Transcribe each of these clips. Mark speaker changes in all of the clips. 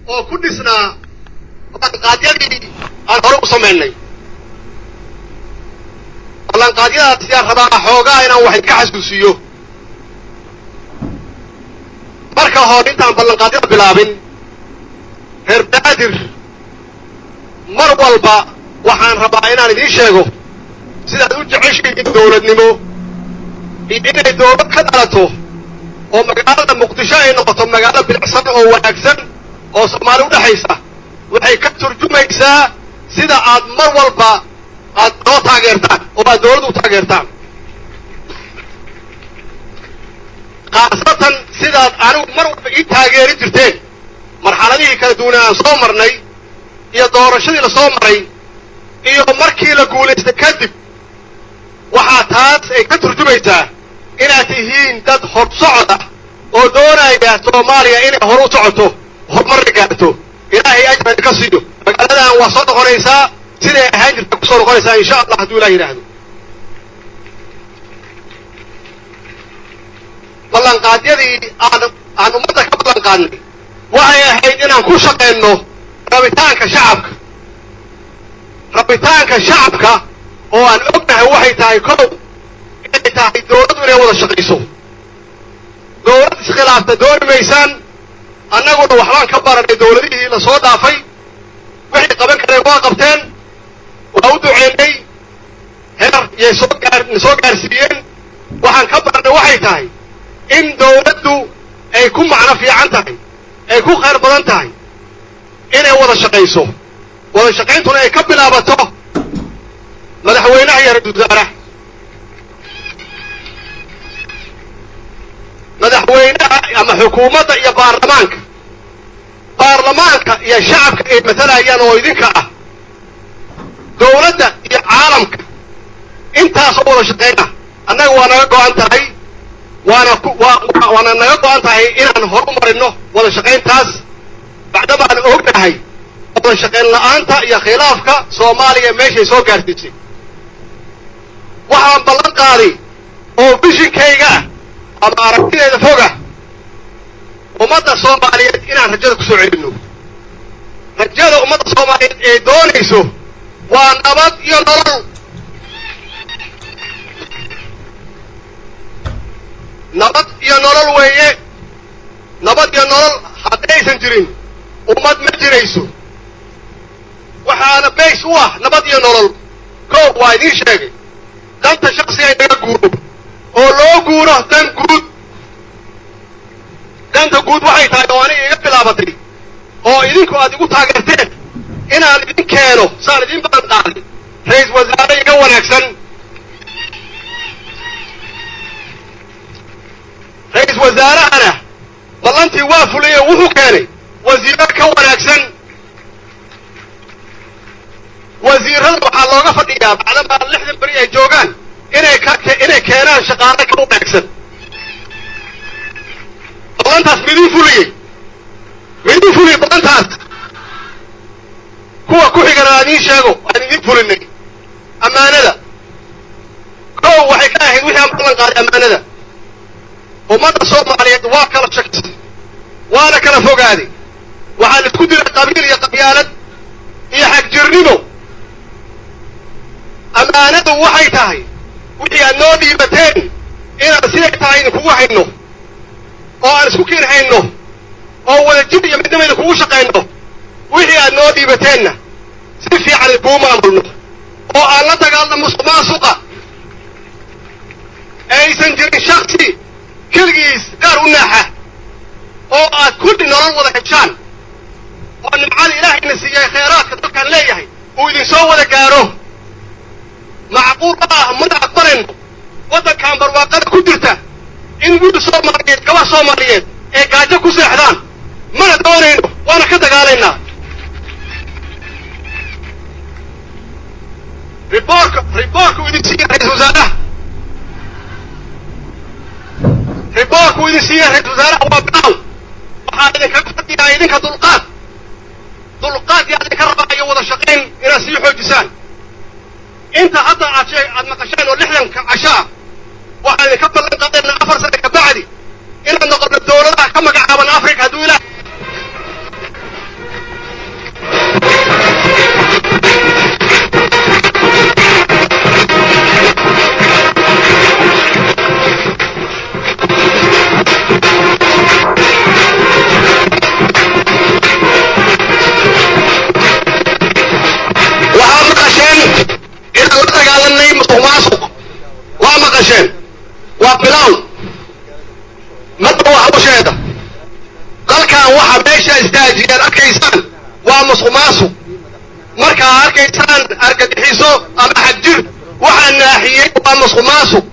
Speaker 1: Oo ku dhisnaa ballanqaadyadii aan hore u samaynay. Ballanqaadyadaas yaan rabaa xoogaa inaan wax idinka xasuusiyo. Marka hore, intaan ballanqaadyada bilaabin, reer Banaadir, mar walba waxaan rabaa inaan idiin sheego sidaad u jeceshihiin dowladnimo iyo inay dowlad ka dhalato oo magaalada Muqdisho ay noqoto magaalo bilicsan oo wanaagsan oo Soomaali u dhexaysa. Waxay ka turjumaysaa sida aad mar walba aad noo taageertaan oo aad dowladda u taageertaan, khaasatan sidaad anigu mar walba ii taageeri jirteen marxaladihii kala duwanaa aan soo marnay iyo doorashadii la soo maray iyo markii la guulaystay kadib. Waxaa taas ay ka turjumaysaa inaad tihiin dad hor socda oo doonaya Soomaaliya inay hor u socoto, horumarna gaarto. Ilaahay ajra idinka siiyo. Magaaladan waa soo noqonaysaa, siday ahaan jirta kusoo noqonaysaa, insha Allah, hadduu Ilah yidhaahdo. Ballanqaadyadii aan ummadda ka ballanqaadnay waxay ahayd inaan ku shaqayno rabitaanka shacabka. Rabitaanka shacabka oo aan ognahay waxay tahay, kow, inay tahay dowladdu inay wada shaqayso. Dowlad iskhilaafta dooni maysaan. Annaguna waxbaan ka baranay dowladihii la soo dhaafay. Wixii qaban kareen waa qabteen, waa u duceynay, heer yay soo gaar soo gaarsiiyeen. Waxaan ka baranay waxay tahay in dowladdu ay ku macno fiican tahay, ay ku khayr badan tahay inay wada shaqayso, wada shaqayntuna ay ka bilaabato madaxweynaha iyo ra-isul wasaaraha. Madaxweynaha ama xukuumadda iyo baarlamaanka, baarlamaanka iyo shacabka ay matalayaan oo idinka ah, dowladda iyo caalamka, intaasoo wada shaqayna annaga waa naga go'an tahay, waana waana naga go'an tahay inaan horu marinno wada shaqayntaas, bacdamaan ognahay wada shaqayn la'aanta iyo khilaafka Soomaaliya meeshay soo gaarsiisay. Waxaan ballan qaaday oo vision-kayga ah ama aragtideeda foga ummadda Soomaaliyeed inaan rajada ku soo celinno. Rajada ummadda Soomaaliyeed ee doonayso waa nabad iyo nolol. Nabad iyo nolol weeye. Nabad iyo nolol haddaysan jirin, ummad ma jirayso. Waxaana base u ah nabad iyo nolol, kow, waa idiin sheegay, danta shaksiga in laga guuro oo loo guuro dan guud. Danta guud waxay tahay oo aniga iga bilaabatay oo idinku aad igu taageerteen inaan idin keeno, saan idin ballan qaaday, ra-iisul wasaare iga wanaagsan. Ra-iisul wasaarahana ballantii waa fuliyey, wuxuu keenay wasiiro ka wanaagsan. Wasiirada waxaa looga fadhiyaa, bacdamaa 60 beri ay joogaan, inay keenaan shaqaale ka wanaagsan. Ballantaas midin fuliyey, midin fuliyey ballantaas. Kuwa ku xigana aan idiin sheego, aan idiin fulinay. Ammaanada, kow, waxay ka ahayd wixii aan ballan qaaday ammaanada. Ummadda Soomaaliyeed waa kala shakisay, waana kala fogaaday. Waxaa la isku diray qabiil iyo qabyaalad iyo xagjirnimo. Ammaanadu waxay tahay wixii aad noo dhiibateen inaan siday tahay idinkugu hayno oo aan isku kiin hayno oo wadajir iyo midnimo idinkugu shaqayno, wixii aad noo dhiibateenna si fiican idinkugu maamulno oo aan la dagaalno musuq maasuqa, aysan jirin shaksi keligiis gaar u naaxa, oo aad kulli nolol wada heshaan oo nimcada Ilaahayna siiyey, khayraadka dalkaan leeyahay, uu idinsoo wada gaaro. Macquul ma ah, mana aqbalayno waddankan barwaaqada ku jirta in wiil Soomaaliyeed, gabar Soomaaliyeed ee gaajo ku seexdaan. Mana doonayno, waana ka dagaalaynaa. Report-ka uu idin siiya ra-isul wasaaraha, report-ka uu idin siiya ra-isul wasaaraha waa bilow. Waxaa idinkaga fadhiyaa idinka dulqaad. Dulqaad yaa idinka rabaa iyo wada shaqayn inaad sii xoojisaan. Inta hadda aad shee aad maqasheen oo 60-ka cashaa, waxaan idinka ballan qaadaynaa 4 sano ka bacdi inaan noqono dowladaha ka magacaaban Africa, hadduu Ilaah. Waa musuq maasuq. Markaa arkaysaan argagixiso ama xagjir, waxaa naaxiyey waa musuq maasuq.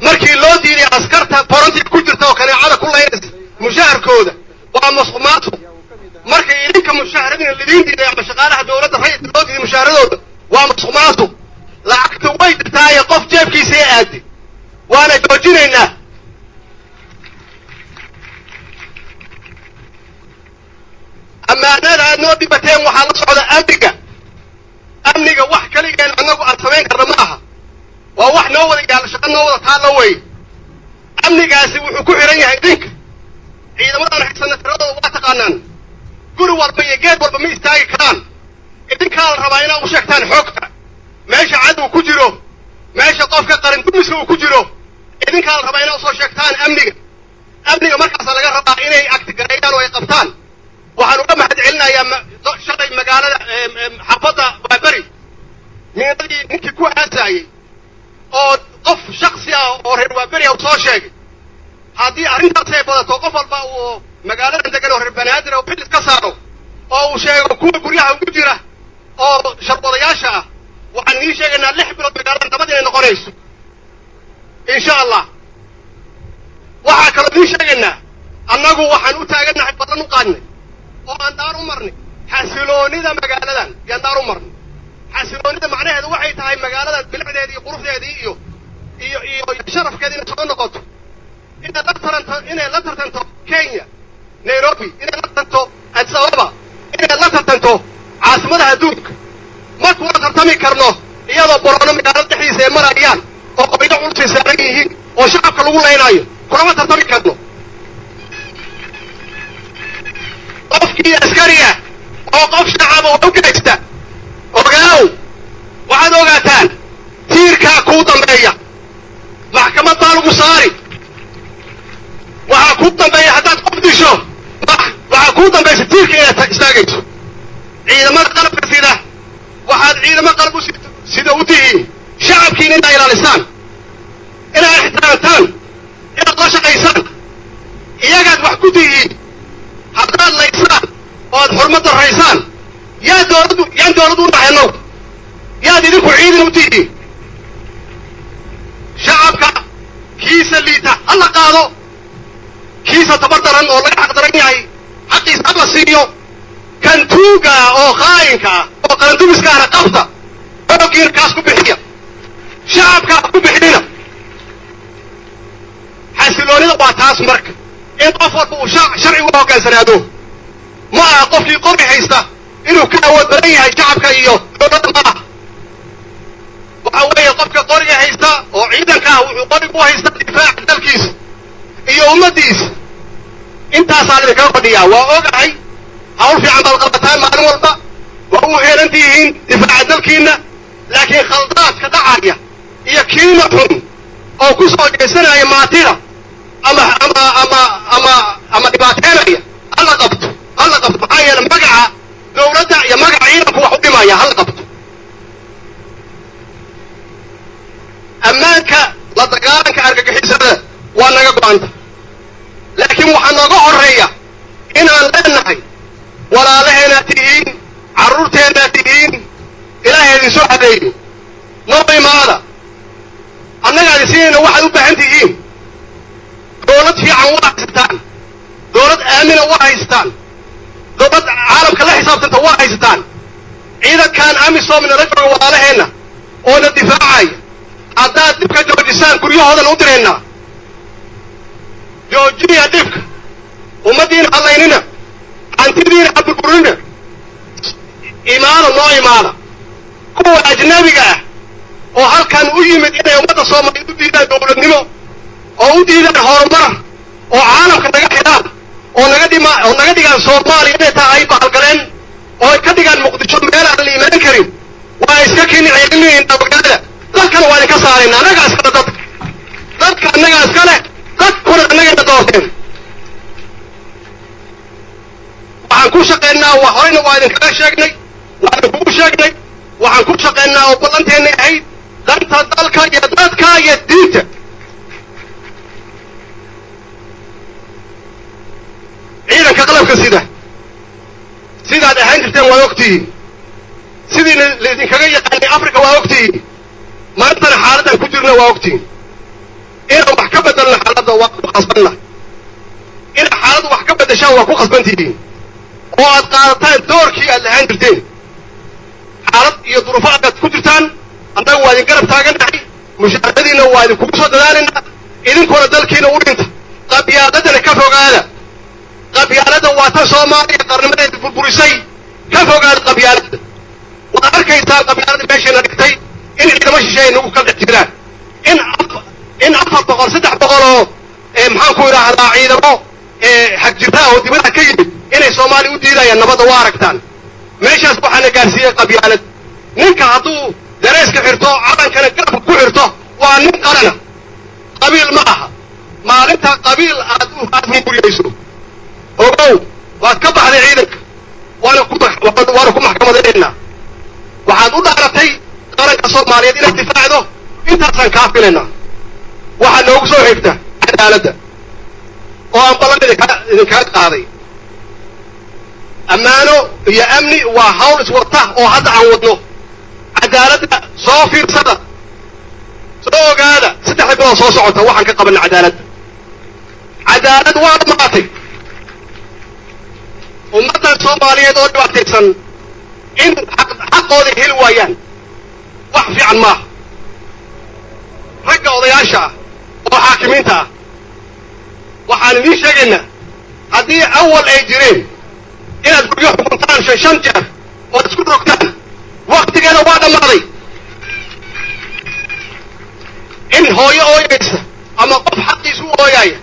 Speaker 1: Markii loo diiday askarta forantiga ku jirta oo kaneecada ku laynaysa mushaharkooda, waa musuq maasuq. Markay idinka mushaaharadina lidiin diiday ama shaqaalaha dowladda rayidka loo diiday mushaaharadooda, waa musuq maasuq. Lacagta way jirtaaye qof jeebkiisa aadi, waana joojinaynaa. Ammaanada aad noo dhibateen waxaa la socda amniga. Amniga wax keligeen annagu aan samayn karna ma aha, waa wax noo wada yaalla, shaqa noo wada taalla wey. Amnigaasi wuxuu ku xidhan yahay idinka. Ciidamadan haysana tiradooda waa taqaanaan, guri walba iyo geed walba ma istaagi karaan. Idinkaa la rabaa inaad u sheegtaan xoogta meesha cadow ku jiro, meesha qofka qarin dumiska uu ku jiro. Idinkaa la rabaa inaad usoo sheegtaan amniga. Amniga markaasaa laga rabaa inay agtigareeyaan oo ay qabtaan. Waxaan uga mahad celinayaa shalay magaalada xaafadda Waaberi miinadii ninkii ku aasaayey oo qof shaksi ah oo reer Waaberi ah soo sheegay. Haddii arrintaas ay badato, qof walba uu magaaladan degan oo reer Banaadir oo xil iska saaro oo uu sheego kuwa guryaha ugu jira oo sharwadayaasha ah, waxaan idiin sheegaynaa 6 bilood magaaladan nabad inay noqonayso, insha Allah. Waxaa kaloo idiin sheegaynaa, annagu waxaan u taagannahay, ballan u qaadnay oo aan daar u marnay xasiloonida magaaladan yaan daar u marnay. Xasiloonida macnaheedu waxay tahay magaaladan bilicdeedii iyo quruxdeedii iyo iyo iyo sharafkeedi inay soo noqoto, inay la taranto, inay la tartanto Kenya Nairobi, inay la tartanto Addis Ababa, inay la tartanto caasimadaha adduunka. Ma kula tartami karno iyadoo boroono magaalada dhexdiisa ay marayaan oo qoydo culusay saaran yihiin oo shacabka lagu laynaayo, kulama tartami karno. Qofkii askari ah oo qof shacaba wax u geysta, ogaaw, waxaad ogaataan tiirkaa kuu dambeeya, maxkamad baa lagu saari. Waxaa kuu dambeeya haddaad qof disho, waxaa kuu dambaysa tiirka inaad istaagayso. Ciidamada qalabka sida, waxaad ciidamo qalab u sida u tihiin shacabkiina inaad ilaalisaan, inaad ixtiraamtaan, inaad la shaqaysaan. Iyagaad wax ku tihiin. Haddaad laysaan oo aad xurmad daraysaan, yaa dowladdu yaan dowladdu u nahay annagu? Yaad idinku ciidan u tihiin? Shacabka kiisa liita ha la qaado, kiisa tabar daran oo laga xaq daran yahay xaqiisa ha la siiyo, kan tuuga ah oo khaa'inka ah oo qarandumiska ahna qabta, xooggiina kaas ku bixiya, shacabka ha ku bixinina. Xasiloonida waa taas. Marka in qof walba uu sharcigu u hoggaansanaado, ma aha qofkii qori haysta inuu ka awood badan yahay shacabka iyo dowladda, ma aha. Waxa weeye qofka qoriga haysta oo ciidanka ah wuxuu qoriga u haysta difaaca dalkiisa iyo ummaddiisa. Intaasaa idinkaga fadhiyaa. Waa ogahay hawl fiican baad qabataan maalin walba, waa u heelan tihiin difaaca dalkiinna, laakiin khaldaadka dhacaya iyo kiina xun oo ku soo jeesanaya maatida ama ama ama ama ama dhibaateynaya, hala qabto, hala qabto. Maxaa yeele magaca dowladda iyo magaca ciidanku wax u dhimaya, hala qabto. Ammaanka, la dagaalanka argagixisada waa naga go'anta, laakiin waxaa nooga horreeya inaan leenahay walaalaheenaad tihiin, carruurteennaad tihiin, Ilaahay idin soo hadeeyo, noo imaada, annagaa idin siinayna waxaad u baahan tihiin. Dowlad fiican waa haysataan, dowlad aamina waa haysataan, dowlad caalamka la xisaabtanta waa haysataan. Ciidankan AMISOM nala jooga walaalaheenna oo na difaacaya, haddaad dhibka joojisaan guryahoodan u diraynaa. Joojiya dhibka, ummaddiina hallaynina, hantidiina ha burburina, imaada, noo imaada. Kuwa ajnabiga ah oo halkan u yimid inay ummadda Soomaaliyeed u diidaan dowladnimo oo u diidaan horumar oo caalamka naga xidhaan oo naga dhima oo naga dhigaan Soomaaliya inay tahay bahalgaleen oo ay ka dhigaan Muqdisho meel aan la imaan karin, waa iska kini celinayna ogaada. Dalkana waa idinka saarayna. Annagaa iskale dadka, dadka annagaa iskale, dadkuna annagana doorteen. Waxaan ku shaqaynaa, waa horeyna waa idinkaga sheegnay, waa idinkugu sheegnay, waxaan ku shaqaynaa oo ballanteennay ahayd danta dalka iyo dadka iyo diinta. Ciidanka qalabka sida sidaad ahaan jirteen. jirteen waad ogtihiin, sidii laidinkaga yaqaanay Africa waa ogtihiin, maantana xaaladdan ku jirna waa ogtihiin. Inaan wax ka bedelno xaaladda waa ku khasbanna, inaad xaaladda wax ka beddeshaan waa ku khasbantihiin, oo aad qaadataan doorkii aad lahaan jirteen. Xaalad iyo duruufo aad ku jirtaan, annagu waa idin garab taagannahay, mushaaradiinna waa idinkugu soo dadaalaynaa, idinkuna dalkiina u dhinta. Qabyaaladana ka fogaada. Qabyaaladda waa tan Soomaaliya qarnimadeeda burburisay. Ka fogaada qabyaaladda. Waad arkaysaa qabyaaladda meeshayna dhigtay, in ciidamo shisheeye nagu kala dhex jiraan, in 400, 300 oo, maxaan ku idhaahdaa, ciidamo xagjirtaa oo dibadaha ka yimid inay Soomaaliya u diidayaan nabadda. Waa aragtaan meeshaas waxaana gaarsiiyey qabyaalad. Ninka hadduu dareeska xirto, calankana garabka ku xirto, waa nin qarana, qabiil ma aha. Maalinta qabiil aad u hunguriyayso, ogow waad ka baxday ciidanka, waana ku maxkamadaynaynaa. Waxaad u dhaaratay qaranka Soomaaliyeed inaad difaacdo, intaasaan kaa filaynaa. Waxaa noogu soo xigta cadaaladda oo aan ballan idinkaga qaaday. Ammaano iyo amni waa hawl iswata oo hadda aan wadno. Cadaaladda soo fiirsada, soo ogaada 3da bilood soo socota waxaan ka qabanna cadaaladda. Cadaalad waa dhammaatay. Ummaddan Soomaaliyeed oo dhibaataysan in xaqooda heli waayaan wax fiican maaha. Ragga odayaasha ah oo xaakimiinta ah waxaan idiin sheegaynaa, haddii awal ay jireen inaad guryo xukuntaan shan shan jeer ood isku rogtaan, waktigeeda waa dhammaaday. In hooyo ooyaysa ama qof xaqiisu u ooyaaya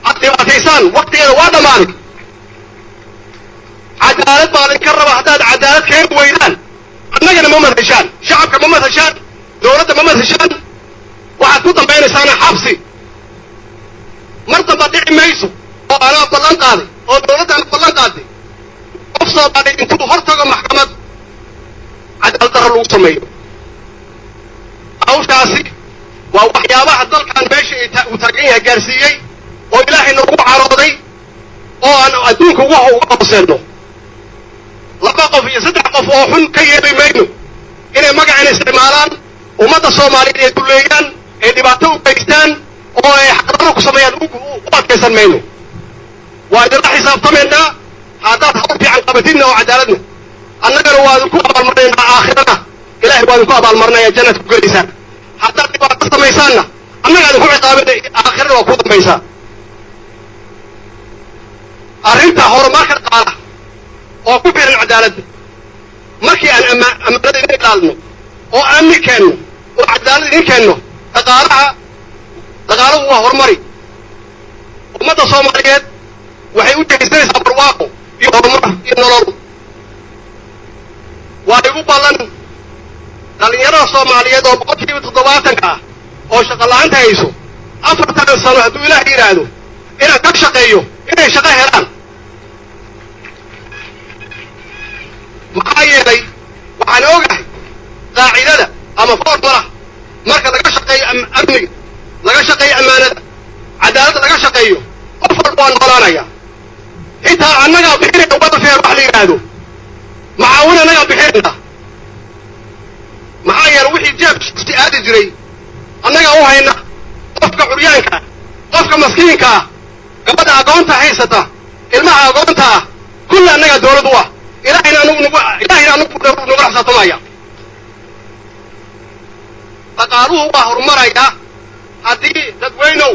Speaker 1: aad dhibaataysaan, waktigeeda waa dhammaaday. Cadaalad baa idinka raba. Haddaad cadaalad keeni weydaan, annagana ma madhashaan, shacabka ma madhashaan, dowladda ma madhashaan, waxaad ku dambaynaysaana xabsi. Mar damba dhici mayso oo anaa ballan qaaday oo dowladdaana ballan qaaday qof Soomaaliya intuu hor tago maxkamad cadaalad darro lagu sameeyo. Hawshaasi waa waxyaabaha dalkan meesha uu taagan yahay gaarsiiyey oo Ilaahay noogu carooday oo aan adduunka uga hooseenno. Laba qof iyo saddex qof oo xun ka yeeli mayno inay magacana isticmaalaan, ummadda Soomaaliyeed ay duleeyaan, ay dhibaato u geystaan oo ay xaqdarro ku sameeyaan. U adkaysan mayno, waa idinla xisaabtamaynaa. Haddaad hawl fiican qabatidna oo cadaaladna, annagana waa idinku abaalmarinaynaa, aakhirana Ilahay waa idinku abaalmarinaya, jannad ku gelaysaan. Haddaad dhibaato samaysaanna, annagaa idinku ciqaabina, aakhirana waa ku dambaysaa. Arrinta horumarka dhaqaalaha oo ku xiran cadaaladda, markii aan ammaanada idin ilaalino oo amni keenno oo cadaalad idin keenno, dhaqaaluhu waa horumari. Ummadda Soomaaliyeed waxay u jehaysanaysaa barwaaqo iyo horumar iyo nolol. Waa igu ballan dhallinyarada Soomaaliyeed oo 70%-ka ah oo shaqo la'aanta hayso, 4tan sano hadduu Ilaah yidhaahdo inaan ka shaqeeyo inay shaqo helaan. Maxaa yeelay waxaan ogahay qaacidada ama formula marka laga shaqeeyo amniga, laga shaqeeyo ammaanada, cadaaladda laga shaqeeyo, qof walba waa noolaanaya. Xitaa annagaa bixinayna welfare wax la yidhaahdo, macaawin annagaa bixinayna. Maxaa yeelay wixii jeeb shaksi aadi jiray annagaa u hayna qofka curyaanka ah, qofka maskiinka ah, gabadha agoonta haysata, ilmaha agoonta ah, kulli annagaa dawlad u ah. Ilahayna anugu nagu Ilaahayna anugu nagula xisaabtamaya. Dhaqaaluhu waa horumarayaa haddii dadweynow,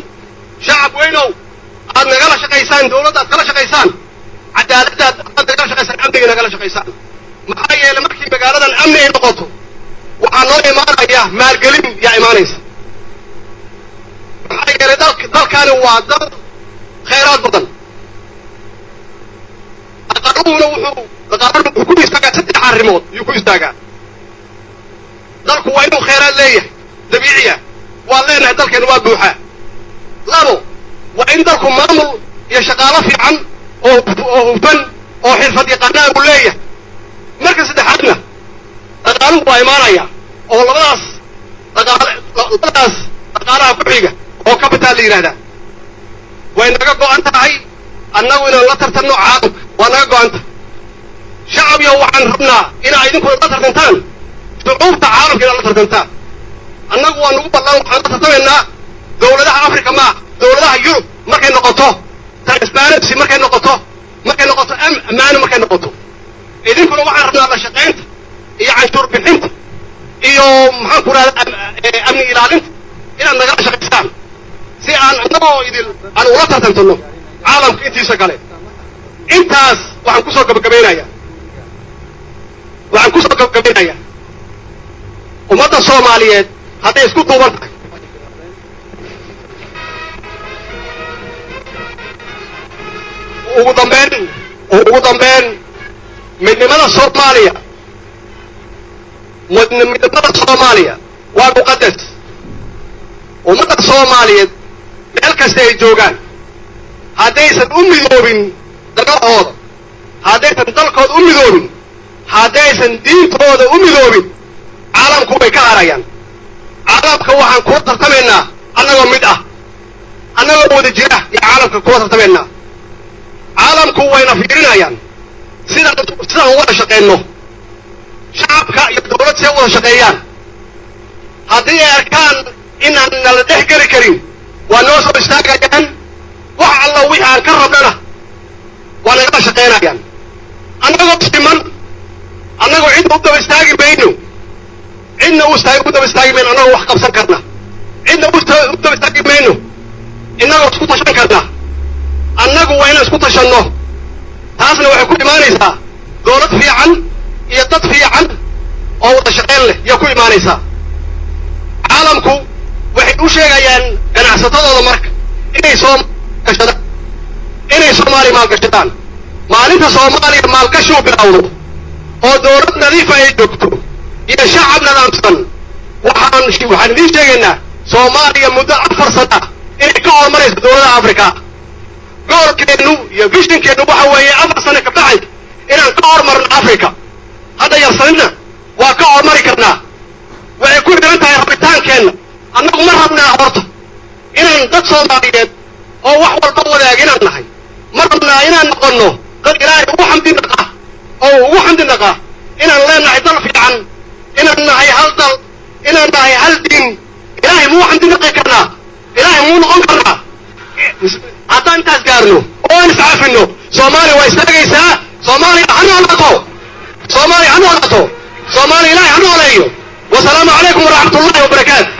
Speaker 1: shacab weynow, aad nagala shaqaysaan dawladda, aad kala shaqaysaan cadaaladdaad, aad nagala shaqaysaan amniga, nagala shaqaysaan. Maxaa yeelay markii magaaladan amni ay noqoto, waxaa noo imaanaya maalgelin yaa imaanaysa. Maxaa yeelay dalkani waa dal khayraad badan. Dhaqaaluhuna wuxuu dhaqaaluhuna wuxuu ku istaagaa saddex arrimood yuu ku istaagaa. Dalku waa inuu khayraad leeyahay dabiiciya, waan leenahay, dalkeena waa buuxaa. Labo, waa in dalku maamul iyo shaqaalo fiican oo hufan oo xirfad yaqaanaa uu leeyahay. Marka saddexaadna dhaqaaluhu waa imaanaya oo labadaas dhaqaale, labadaas dhaqaalaha ku xiga oo capital la yidhahdaa. Way naga go'an tahay annagu inaan la tartanno caalamka, waa naga go'an tahay. Shacab yo, waxaan rabnaa inaa idinkuna la tartantaan shucuubta caalamka, inaad la tartantaan. Annagu waa nagu ballan, waxaan la tartamaynaa dowladaha Africa, maa dowladaha Yurub, markay noqoto transparency, markay noqoto ammaano, markay noqoto. Idinkuna waxaan rabnaa la shaqaynta iyo canshuur bixinta iyo, maxaan ku rahda, amni ilaalinta inaad nagala shaqaysaan, si aan annagoo idil aan ula tartantanno caalamka intiisa kale. Intaas waxaan kusoo gabagabaynayaa ummadda Soomaaliyeed hadday isku duuban tahay. Ugu dambeyn, midnimada Soomaaliya waa muqadas. Ummadda Soomaaliyeed meel kasta ay joogaan, haddaysan u midoobin dalahooda, haddaysan dalkooda u midoobin, haddaysan diintooda u midoobin, caalamku way ka harayaan. Caalamka waxaan kula tartamaynaa annagoo mid ah, annagoo wada jira iyo caalamka kula tartamaynaa. Caalamku wayna fiirinayaan sidaan wada shaqayno, shacabka iyo dawlad see wada shaqeeyaan. Haddii ay arkaan inaan nala dhex geli karin, waa noo soo istaagayaan. Wax alla wixii aan ka rabnana waa nagala shaqaynayaan annagoo siman. Annagoo cidna u daba istaagi mayno, cidna u daba istaagi mayno. Annagoo wax qabsan karna cidna u daba istaagi mayno. Innagoo isku tashan karna. Annagu waa inaan isku tashanno. Taasna waxay ku imaanaysaa dowlad fiican iyo dad fiican oo wada shaqayn leh yaa ku imaanaysaa. Caalamku waxay u sheegayaan ganacsatadooda marka inay Soomaaliya maalgashadaan. Maalinta Soomaaliya maalgashiu bilowdo oo dowlad nadiifa ay joogto iyo shacab nidaamsan, waxaan idiin sheegaynaa Soomaaliya muddo 4 sana ah inay ka horumarayso dowladaha Africa. Goalkeennu iyo visionkeennu waxa weeye 4 sano ka bacdi inaan ka horumarno Africa. Hadda yarsanina waa ka horumari karnaa. Waxay ku xiran tahay rabitaankeenna. Annagu ma rabnaa horta inaan dad Soomaaliyeed oo wax walba wadaag inaan nahay? Ma rabnaa inaan noqonno dad Ilaahay ugu xamdi naqa oo ugu xamdi naqa inaan leenahay dal fiican, inaan nahay hal dal, inaan nahay hal diin? Ilaahay muu xamdi naqi karnaa? Ilaahay muu noqon karnaa? Haddaan intaas gaarno oo aan iscaafino, Soomaaliya waa istaagaysaa. Soomaaliya ha noolaato! Soomaaliya ha noolaato! Soomaaliya Ilaahay ha nooleeyo! Wasalaamu calaykum waraxmat ullahi wabarakaatu.